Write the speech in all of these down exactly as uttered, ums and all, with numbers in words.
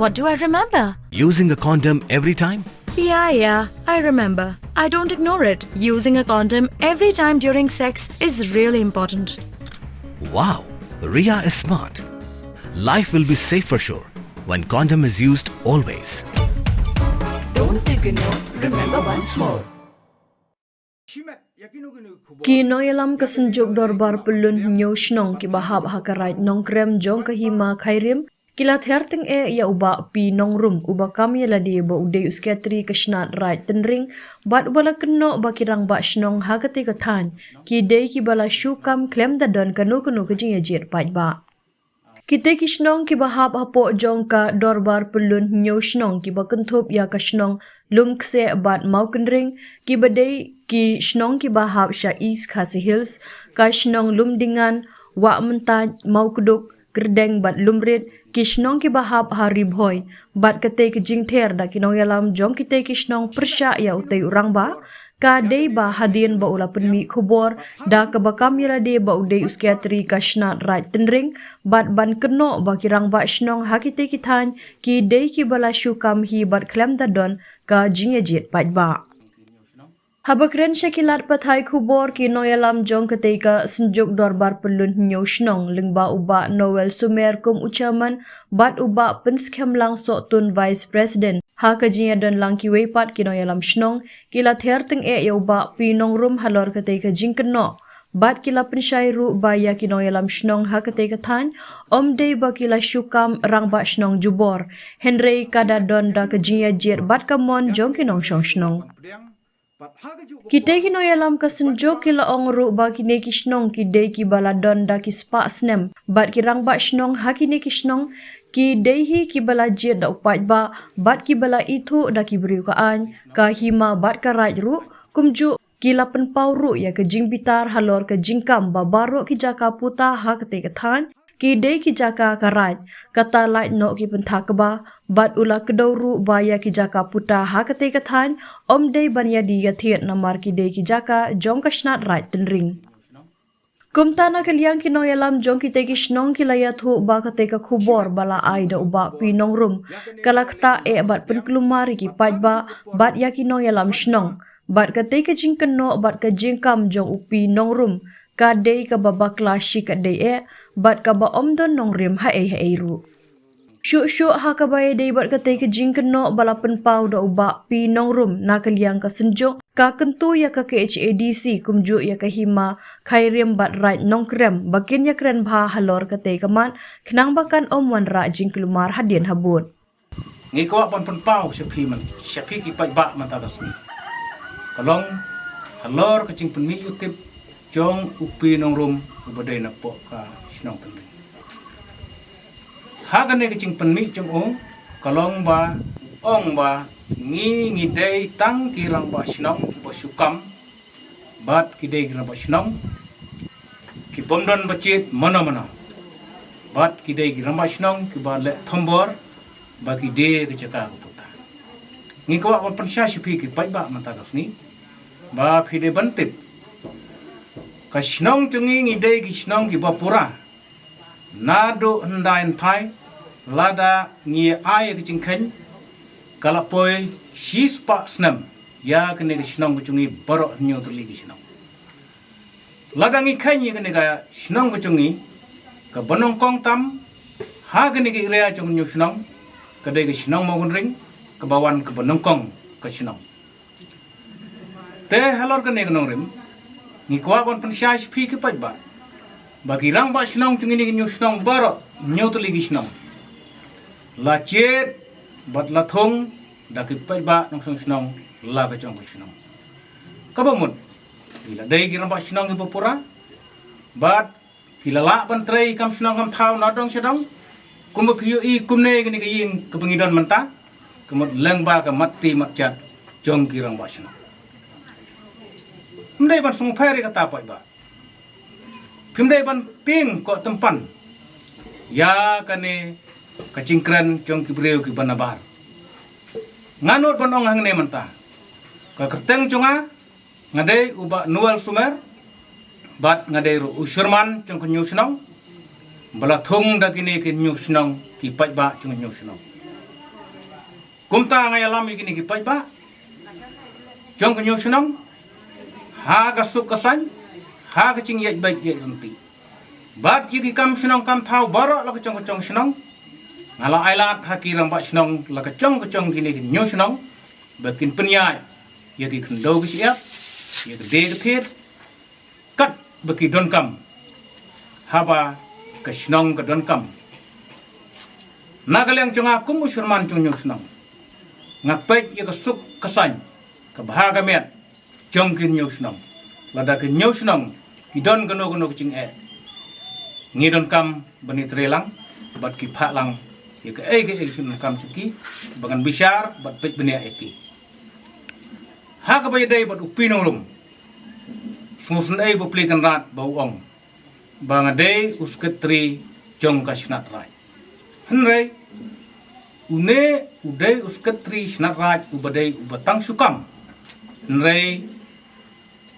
What do I remember? Using a condom every time? Yeah, yeah, I remember. I don't ignore it. Using a condom every time during sex is really important. Wow, Ria is smart. Life will be safe for sure when condom is used always. Don't ignore, remember once more. Ki nongïalam ka Synjuk Dorbar Pyllun Hynñiew Shnong kiba hap ha ka Raid Nongkrem jong ka Hima Khyrim ki la ther tyngeh ïa u Bah P. Nongrum, uba kam ïa lade ba u dei u Secretary ka Shnat Raid Tynring, bad uba la kynnoh ba ki Rangbah Shnong ha katei ka thaiñ ki dei kiba la shu kam khlem da don kano kano ka jingïajied paidbah. Kitei ki shnong kiba hap hapoh jong ka Dorbar Pyllun Hynñiew Shnong kiba kynthup ïa ka shnong Lumkseh bad Mawkynreng, kiba dei ki shnong kiba hap sha East Khasi Hills, ka shnong Lumdingan, Wahmyntait, Mawkduk, Kyrdeng bad Lumrit, ki shnong kiba hap ha Ri Bhoi, bad katei ka jingther da ki nongïalam jong kitei ki shnong pyrshah ïa utei u rangbah, ka dei ba hadien ba u la pynmih khubor da kaba kam ïa lade ba u dei u Secretary ka Shnat Raid Tynring, bad ban kynnoh ba ki Rangbah Shnong ha kitei ki thaiñ ki dei kiba la shu kam hi bad khlem da don ka jingïajied paidbah. Haba kren sha ki lad pathai khubor, ki nongïalam jong katei ka Synjuk Dorbar Pyllun Hynñiew Shnong, lyngba u Bah Noel Sumer kum u Chairman bad u Bah Pynskhem Langsohtun, Vice President, ha ka jingïadon lang kiwei pat ki nongïalam shnong ki la ther tyngeh ïa u Bah P. Nongrum halor katei ka jingkynnoh, bad ki la pynshai ruh ba ïa ki nongïalam shnong ha katei ka thaiñ ym dei ba ki la shu kam rangbah shnong jubor, hynrei ka da don da ka jingïajied bad ka mon jong ki nongshong shnong. Kitei ki nongïalam ka Synjuk ki la ong ruh ba kine ki shnong ki dei kiba la don da ki spah snem, bad ki Rangbah Shnong ha kine ki shnong ki dei hi kiba la jied da u paidbah, bad kiba la ithuh da ki briew ka aiñ, ka hima bad ka raid ruh, kumjuh ki la pynpaw ruh ïa ka jingbitar halor ka jingkam ba baroh ki jaka puta ha katei ka thaiñ ki dei ki jaka ka raid, kata lait noh ki pynthak kba, bad u la kdew ruh ba ïa ki jaka puta ha katei ka thaiñ ym dei ban ïadie ïathied namar ki dei ki jaka jong ka Shnat Raid Tynring. Kumta na ka liang ki nongïalam jong kitei ki shnong ki la ïathuh ba katei ka khubor ba la ai da u Bah P. Nongrum ka la ktah eh bad pynkulmar ïa ki paidbah bad ïa ki nongïalam shnong, bad katei ka jingkynnoh bad ka jingkam jong u P. Nongrum ka dei kaba bakla shikatdei eh, bad kaba ym don nongrim haei haei ruh. Shuh shuh ha kaba ïadei bad katei ka jingkynnoh ba la pynpaw da u Bah P. Nongrum na ka liang ka Synjuk, ka kyntu ïa ka K H A D C kumjuh ïa ka Hima Khyrim bad Raid Nongkrem ba kin ïakren bha halor katei ka mat, khnang ba kan ym wanrah jingkulmar hadien habud. Ngi kwah ban pynpaw sha phi man, sha phi ki paidbah mynta ka sngi. Ka long halor ka jingpynmih ïa u tip jong u P. Nongrum uba dei na poh ka shnong Tynring. Ha kane ka jingpynmih jong u ka long ba u ong ba ngi ngi dei tang ki Rangbah Shnong kiba shu kam, bad ki dei ki Rangbah Shnong ki bym don ba jied mano mano, bad ki dei ki Rangbah Shnong kiba leh thombor ba ki die ka jaka ka puta. Ngi kwah ban pynshai sha phi ki paidbah mynta ka sngi ba phi dei ban tip, ka shnong jong ngi ngi dei ki shnong kiba pura. Naduh hyndai hynthai lada ngi ai ka jingkheiñ, ka la poi shispah snem ïa kane ka shnong ka jong ngi baroh hynñiew tylli ki shnong. Lada ngi kheiñ ïa kane ka shnong ka jong ngi, kaba nyngkong tam ha kane ka area jong hynñiew shnong ka dei ka shnong Mawkynreng, kaba wan kaba nyngkong ka shnong. Te halor kane ka nongrim ngi kwah ban pynshai sha phi ki paidbah ba ki Rangbah Shnong jong ngi kine ki hynñiew shnong baroh, hynñiew tylli ki shnong, la jied bad la thung da ki paidbah nongshong shnong la ka jong ka shnong. Kaba mut ki la dei ki Rangbah Shnong kiba pura, bad ki la lah ban trei kam shnong kam thaw na dong sha dong. Kumba phi ïohi kumne kane ka ïing kaba ngi don mynta, ka mut lyngba ka mat ti mat jat jong ki Rangbah Shnong. Ym dei ban sngewpher ïa kata paidbah. Phim dei ban tieng ko tympan ïa kane ka jingkren jong ki briew kiba nabar. Nga nud ban ong hangne mynta, ka kyrteng jong nga, nga dei u Bah Noel Sumer, bad nga dei ruh u Sherman jong ka hynñiew shnong ba la thung da kine ki hynñiew shnong, ki paidbah jong ka hynñiew shnong. Kumta nga ïalam ïa kine ki paidbah jong ka hynñiew shnong ha ka suk ka saiñ, ha ka jingïaid beit ïaid ryntih. Bad ïa ki kam shnong kam thaw baroh la ka jong ka jong shnong, nga la ailad ha ki rangbah shnong la ka jong ka jong kine ki hynñiew shnong ba kin pynïaid ïa ki khyndew ki shyiap, ïa ka die ka thied, kat ba ki donkam, haba ka shnong ka donkam. Na ka liang jong nga kum u chairman jong hynñiew shnong, nga peit ïa ka suk ka saiñ, ka bha ka miat jong ki hynñiew shnong. Lada ki hynñiew shnong ki don kano kano ka jingeh, ngi donkam ban ïatrei lang bad ki phah lang ïa kaei kaei ka jingdonkam jong ki, ba ngan bishar bad peit bniah ïa ki. Ha kaba ïadei bad u Pi Nongrum, sngewsynei ba pli kynrad ba u ong ba nga dei u sekretari jong ka shnat raij. Hynrei une u dei u sekretari shnat raij uba dei uba tang shu kam. Hynrei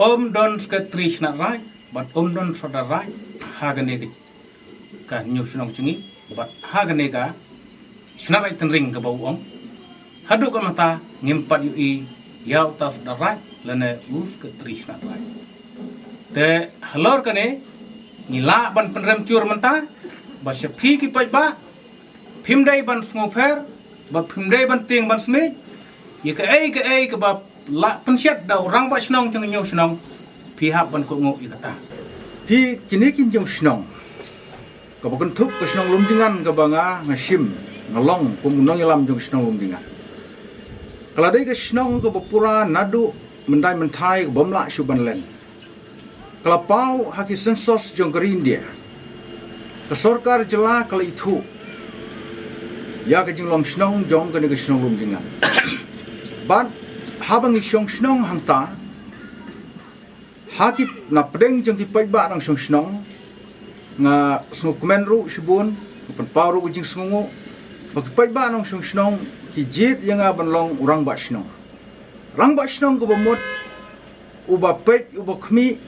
ym don sekretari shnat raij bad ym don sordar raij ha kane ka, ka hynñiew shnong jong ngi bad ha kane ka shnat raij tynring kaba u ong. Haduh ka mynta ngim pat ïohi ïa uta u sordar raij lane u sekretari shnat raij. Te halor kane ngi lah ban pynrem jur mynta ba sha phi ki paidbah, phim dei ban sngewpher bad phim dei ban tieng ban smiej ïa kaei kaei kaba la pynshet da u rangbah shnong jong ka hynñiew shnong, phi hap ban kohnguh ïa kata. Phi, kine ki hynñiew shnong kaba kynthup ka shnong Lumdingan kaba nga, nga shim, nga long kum u nongïalam jong ka shnong Lumdingan, ka la dei ka shnong kaba pura naduh myndai mynthai ka bym lah shuh ban len. Ka la paw ha ki census jong ka ri India. Ka sorkar jylla ka la ithuh ïa ka jinglong shnong jong kane ka shnong Lumdingan. Bad haba ngi shong shnong hangta, ha ki, na pdeng jong ki paidbah nongshong shnong, nga sngewkmen ruh shibun, nga pynpaw ruh ka jingsngewnguh ba ki paidbah nongshong shnong ki jied ïa nga ban long u rangbah shnong. Rangbah shnong kaba mut, uba peit uba khmih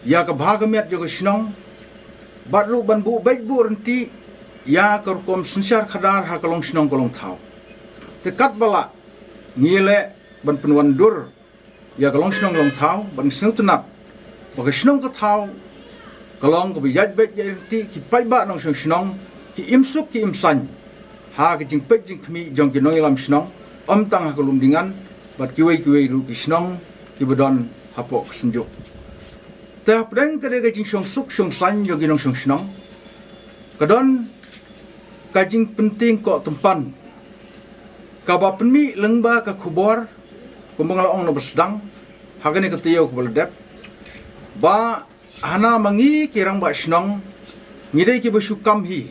ïa ka bha ka miat jong ka shnong, bad ruh ban buh beit buh ryntih ïa ka rukom synshar khadar ha ka long shnong ka long thaw. Te katba lah ngi leh ban pynwandur ïa ka long shnong long thaw, ban sngewtynnat ba ka shnong ka thaw ka long kaba ïaid beit ïaid ryntih, ki paidbah nongshong shnong ki im suk ki im saiñ ha ka jingpeit jingkhmih jong ki nongïalam shnong, ym tang ha ka Lumdingan bad kiwei kiwei ruh ki shnong kiba don hapoh ka Synjuk. Te hapdeng ka dei ka jingshong suk shong saiñ jong ki nongshong shnong, ka don ka jingpyntieng koh tympan kaba pynmih lyngba ka khubor, kumba nga la ong na ba sdang ha kane ka taïew kaba la dep, ba hana ma ngi ki rangbah shnong ngi dei kiba shu kam hi,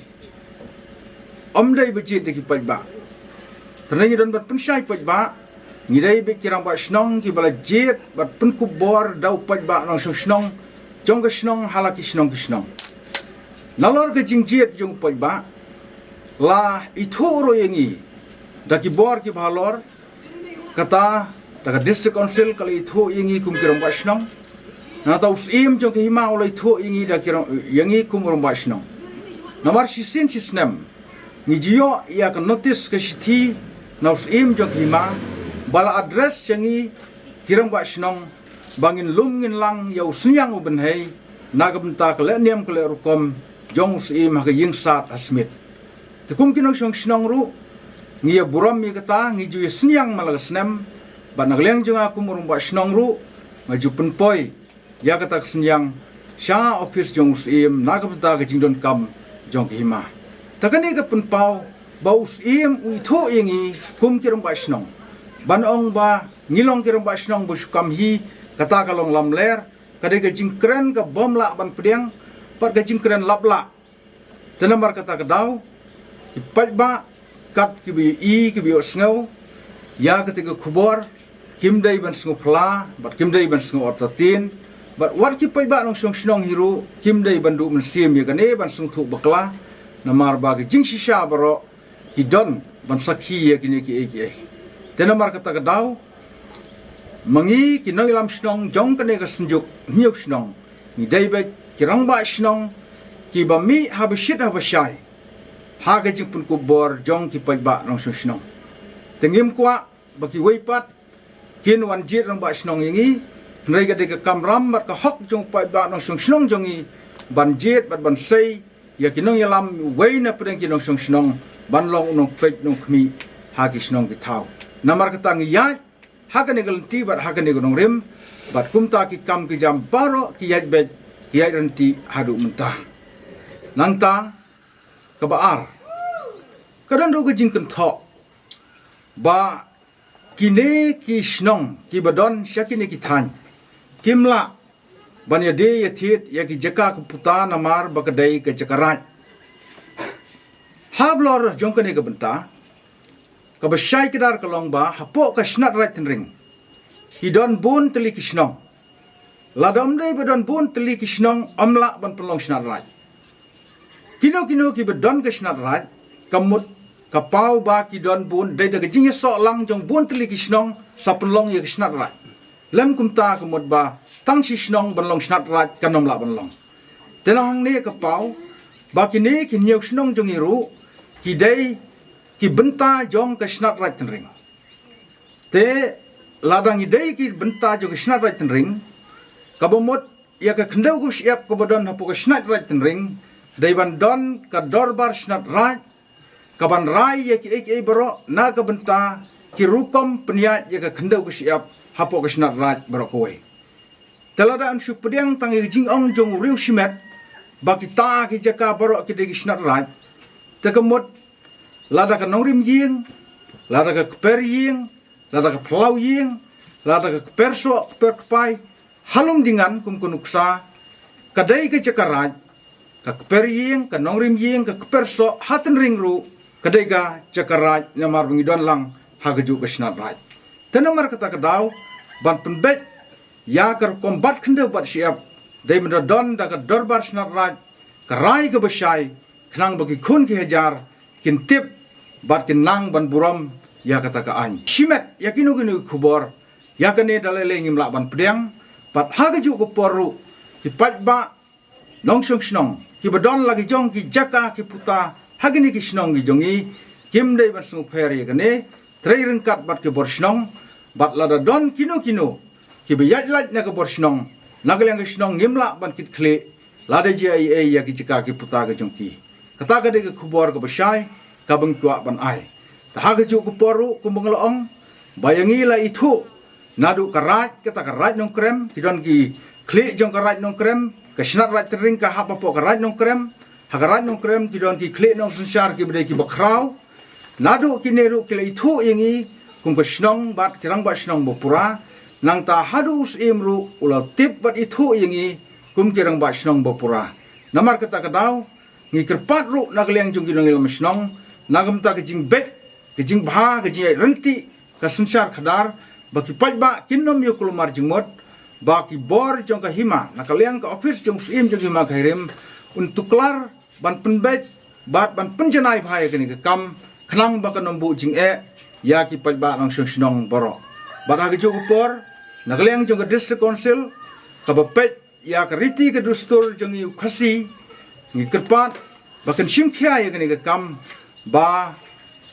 ym dei ba jied da ki paidbah. Te ngi don ban pynshai paidbah, ngi dei beit ki rangbah shnong kiba la jied bad pynkup bor da u paidbah nongshong shnong jong ka shnong ha la ki shnong ki shnong. Nalor ka jingjied jong u paidbah, la ithuh ruh ïa ngi da ki bor kiba halor, kata da ka District Council ka la ithuh ïa ngi kum ki rangbah shnong. Nangta u Syiem jong ka hima u la ithuh ïa ngi da ki rang, ïa ngi kum rangbah shnong. Namar shisien shisnem ngi ju ïoh ïa ka notice ka shithi na u Syiem jong ka hima ba la address ïa ngi ki rangbah shnong ba ngin lum ngin lang ïa u synñiang u bynhei na ka bynta ka lehniam ka lehrukom jong u Syiem ha ka ïingsad ha Smit. Te kum ki nongshong shnong ruh ngi ïa burom ïa kata, ngi ju ïa synñiang man la ka snem. Bad na ka liang jong nga kum u rangbah shnong ruh nga ju pynpoi ïa kata ka synñiang sha ophis jong u Syiem na ka bynta ka jingdonkam jong ka hima. Te kane ka pynpaw ba u Syiem u ithuh ïa ngi kum ki rangbah shnong, ban ong ba ngi long ki rangbah shnong ba shu kam hi, kata ka long lamler, ka dei ka jingkren ka bym lah ban pdiang bad ka jingkren laplah. Te namar kata ka daw ki paidbah kat kiba ïohi kiba ïohsngew ïa kata ka khubor, kim dei ban sngewphylla bad kim dei ban sngew artatien. Bad wat ki paidbah nongshong shnong hi ruh kim dei ban duh mynsiem ïa kane ban sngewthuh bakla, namar ba ki jingshisha baroh ki don ban sakhi ïa kine kiei kiei. Te namar kata ka daw, ma ngi ki nongïalam shnong jong kane ka Synjuk Hynñiew Shnong, ngi dei beit ki rangbah shnong kiba mih haba shit haba shai ha ka jingpynkup bor jong ki paidbah nongshong shnong. Te ngim kwah ba kiwei pat kin wan jied rangbah shnong ïa ngi. Hynrei ka dei ka kamram bad ka hok jong u paidbah nongshong shnong jong ngi ban jied bad ban sei ïa ki nongïalam uwei na pdeng ki nongshong shnong ban long u nongpeit nongkhmih ha ki shnong ki thaw. Namar kata ngi ïaid ha kane ka lynti bad ha kane ka nongrim bad kumta ki kam ki jam baroh ki ïaid beit ki ïaid ryntih haduh mynta. Nangta kaba ar, ka don ruh ka jingkynthoh ba kine ki shnong kiba don sha kine ki thaiñ kim lah ban ïadie ïathied ïa ki jaka ka puta namar ba ka dei ka jaka raij. Halor jong kane ka bynta kaba shai kdar ka long ba hapoh ka Shnat Raij Tynring ki don bun tylli ki shnong. Lada ym dei ba don bun tylli ki shnong ym lah ban pynlong Shnat Raij. Kino kino kiba don ka Shnat Raij ka mut ka paw ba ki don bun, dei da ka jingïasoh lang jong bun tylli ki shnong sa pynlong ïa ka Shnat Raij. Lym kumta ka mut ba tang shi shnong ban long Shnat Raij kan ym lah ban long. Te na hangne ka paw ba kine ki hynñiew shnong jong ngi ruh ki dei ki bynta jong ka Shnat Raij Tynring. Te lada ngi dei ki bynta jong ka Shnat Raij Tynring, kaba mut ïa ka khyndew ka shyiap kaba don hapoh ka Shnat Raij Tynring dei ban don ka Dorbar Shnat Raij kaban rai ïa kiei kiei baroh na ka bynta ki rukom pynïaid ïa ka khyndew ka shyiap hapoh ka Shnat Raij baroh kawei. Te lada yn shu pdiang tang ïa ka jingong jong u riew shimet ba kita ki jaka baroh ki dei ki Shnat Raij, te ka mut lada ka nongrim ïing, lada ka kper ïing, lada ka phyllaw ïing, lada ka kper soh kper kpai, ha lum ding ngan kum ka nuksa ka dei ka jaka raij. Ka kper ïing, ka nongrim ïing, ka kper soh ha Tynring ruh ka dei ka jaka raij namar ba ngi don lang ha kajuh ka Shnat Raij. Te namar kata ka daw ban pynbeit ïa ka rukom bat khyndew bat shyiap dei ban da don da ka Dorbar Shnat Raij, ka rai kaba shai, khnang ba ki khun ki hajar kin tip bad kin nang ban burom ïa kata ka aiñ. Shimet ïa kino kino ki khubor ïa kane da lei lei ngim lah ban pdiang. Bad ha kajuh ka por ruh ki paidbah nongshong shnong kiba don la ki jong ki jaka ki puta ha kine ki shnong ki jong ngi kim dei ban sngewpher ïa kane. Trei ryngkat bad ki bor shnong bad lada don kino kino kiba ïaid lait na ka bor shnong na ka liang ka shnong ngim lah ban kit khlieh lada jia ei ei ïa ki jaka ki puta ka jong ki. Kata ka dei ka khubor kaba shai kaba ngi kwah ban ai. Te ha kajuh ka por ruh kumba nga la ong ba ïa ngi la ithuh naduh ka Raij, kata ka Raij Nongkrem, ki don ki khlieh jong ka Raij Nongkrem, ka Shnat Raij Tynring ka hap hapoh ka Raij Nongkrem. Ha ka Raij Nongkrem ki don ki khlieh nongsynshar kiba dei kiba khraw. Naduh kine ruh ki la ithuh ïa ngi kum ka shnong bad ki rangbah shnong ba pura. Nangta haduh u Syiem ruh u la tip bad ithuh ïa ngi kum ki rangbah shnong ba pura. Namar kata ka daw ngi kyrpad ruh na ka liang jong ki nongïalam shnong na ka bynta ka jingbeit, ka jingbha, ka jingïaid ryntih, ka synshar khadar ba ki paidbah kin ym ïa kulmar jingmut, ba ki bor jong ka hima na ka liang ka ophis jong u Syiem jong ka Hima Khyrim un tuklar ban pynbeit bad ban pynjanai bha ïa kane ka kam khnang ba kan ym buh jingeh ïa ki paidbah nongshong shnong baroh. Bad ha kajuh ka por na ka liang jong ka District Council kaba peit ïa ka riti ka dustur jong ngi u Khasi, ngi kyrpad ba kan shim khia ïa kane ka kam ba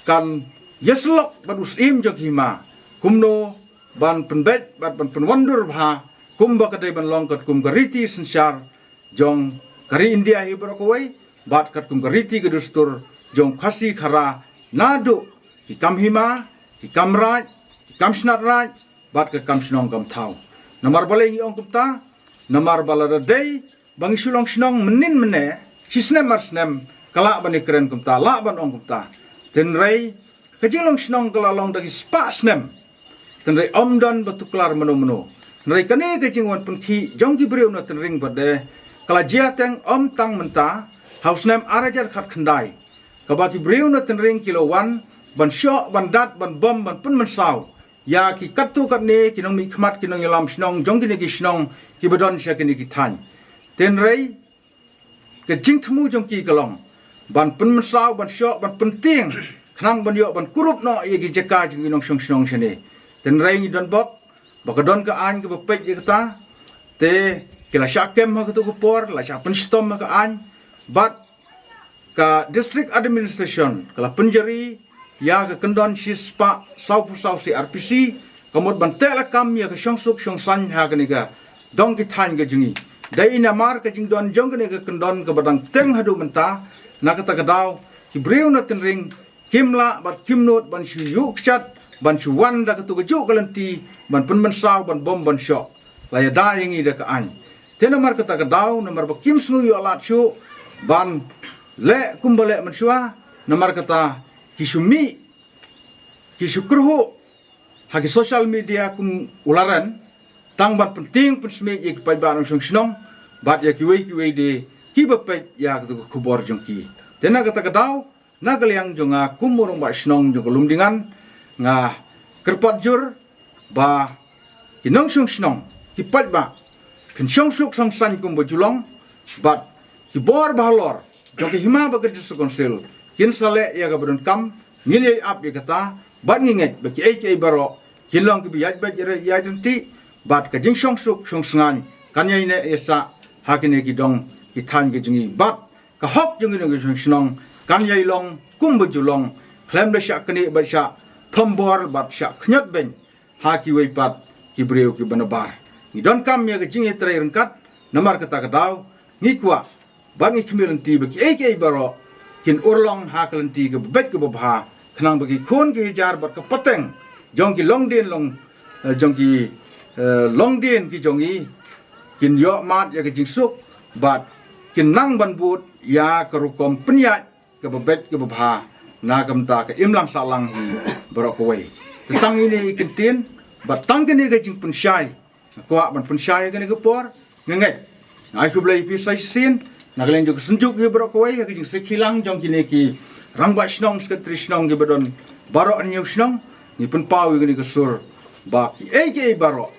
kan ïasyllok bad u Syiem jong ka Hima kumno ban pynbeit bad ban pynwandur bha kumba ka dei ban long katkum ka riti synshar jong ka ri India hi baroh kawei bad katkum ka riti ka dustur jong Khasi Khara naduh ki kam hima, ki kam raij, ki kam Shnat Raij bad ka kam shnong kam thaw. Namar balei ngi ong kumta? Namar ba lada dei ba ngi shu long shnong mynnin mynne, shi snem ar snem, ka lah ban ïakren kumta, lah ban ong kumta. Hynrei ka jinglong shnong ka la long da ki spah snem. Hynrei ym don ba tuklar mano mano. Hynrei kane ka jingwan pynkhih jong ki briew na Tynring pat de ka la jia teng ym tang mynta, ha u snem ar hajar khatkhyndai kaba ki briew na Tynring ki la wan ban shoh, ban dat, ban bom, ban pynmynsaw ïa ki katto katne ki nongmihkhmat, ki nongïalam shnong jong kine ki shnong kiba don sha kine ki thaiñ. Hynrei ka jingthmu jong ki ka long ban pynmynsaw, ban shoh, ban pyntieng khnang ban ïoh ban kurup noh ïa ki jaka jong ki nongshong shnong shane. Hynrei ngi don bok ba ka don ka aiñ kaba peit ïa kata. Te ki la shah kem ha kato ka por, la shah pynshitom ha ka aiñ bad ka District Administration ka la pynjari ïa ka kyndon shispah sawphew saw C R P C, ka mut ban teh lakam ïa ka shongsuk shongsaiñ ha kane ka dong ki thaiñ ka jong ngi. Dei namar ka jingdon jong kane ka kyndon kaba dang teng haduh mynta, na kata ka daw ki briew na tynring kim lah bad kim nud ban shu ïuh kjat ban shu wan da katu kajuh ka lynti ban pynmynsaw ban bom ban shoh. La ïada ïa ngi da ka aiñ. Te namar kata ka daw, namar ba kim sngew ïoh lad shuh ban leh kumba leh mynshuwa, namar kata ki shu mih, ki shu kyrhuh ha ki social media kum u Laren, tang ban pyntieng pynsmiej ïa ki paidbah nongshong shnong bad ïa kiwei kiwei de kiba peit ïa katu ka khubor jong ki. Te na kata ka daw, na ka liang jong nga kum u rangbah shnong jong ka Lumdingan, nga kyrpad jur ba ki nongshong shnong, ki paidbah, phin shongsuk shongsaiñ kumba ju long, bad ki bor ba halor jong ka hima bad ka District Council kin sa leh ïa kaba donkam. Ngi leh ap ïa kata bad ngi ngeit ba kiei kiei baroh kin long kiba ïaid beit ïaid ryntih, bad ka jingshongsuk shongsaiñ kan ïai neh ïa sah ha kine ki dong ki thaiñ ka jong ngi, bad ka hok jong ngi nongshong shnong kan ïai long kumba ju long, khlem da shah knieh bad shah thombor bad shah khñiot beiñ ha kiwei pat ki briew kiba nabar. Ngi donkam ïa ka jingïatrei ryngkat, namar kata ka daw ngi kwah bad ngi khmih lynti ba kiei kiei baroh kin urlong ha ka lynti kaba beit kaba bha, khnang ba ki khun ki hajar bad ka pateng jong ki longdien long, eh, jong ki, eh, longdien ki jong ngi kin ïoh mad ïa ka jingsuk bad kin nang ban bud ïa ka rukom pynïaid kaba beit kaba bha na ka bynta ka imlang sahlang hi baroh kawei. Te tang ine i kyntien bad tang kane ka jingpynshai nga kwah ban pynshai ha kane ka por. Nga ngeit, nga ai khublei ïa phi sa shisien na ka liang jong ka synjuk hi baroh kawei, ha ka jingsakhi lang jong kine ki rangbah shnong, secretary shnong kiba don baroh hynñiew shnong. Ngi pynpaw ïa kane ka sur ba kiei kiei baroh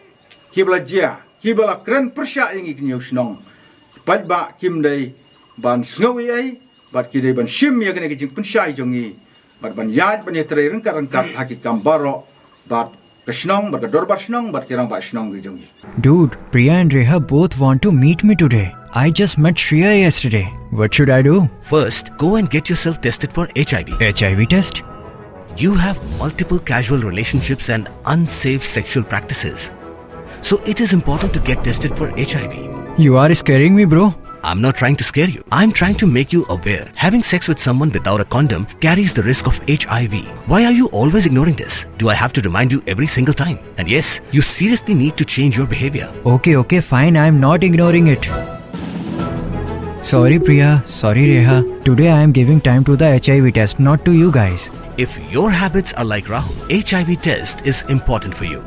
kiba la jia, kiba la kren pyrshah ïa ngi ki hynñiew shnong, ki paidbah kim dei ban sngew ei ei, bad ki dei ban shim ïa kane ka jingpynshai jong ngi bad ban ïaid ban ïatrei ryngkat ryngkat ha ki kam baroh bad ka shnong bad ka dorbar shnong bad ki rangbah shnong ki jong ngi. Dude, Priya and Reha both want to meet me today. I just met Shreya yesterday. What should I do? First, go and get yourself tested for H I V. H I V test? You have multiple casual relationships and unsafe sexual practices. So it is important to get tested for H I V. You are scaring me, bro. I'm not trying to scare you. I'm trying to make you aware. Having sex with someone without a condom carries the risk of H I V. Why are you always ignoring this? Do I have to remind you every single time? And yes, you seriously need to change your behavior. Okay, okay, fine. I'm not ignoring it. Sorry, Priya. Sorry, Reha. Today I am giving time to the H I V test, not to you guys. If your habits are like Rahul, H I V test is important for you.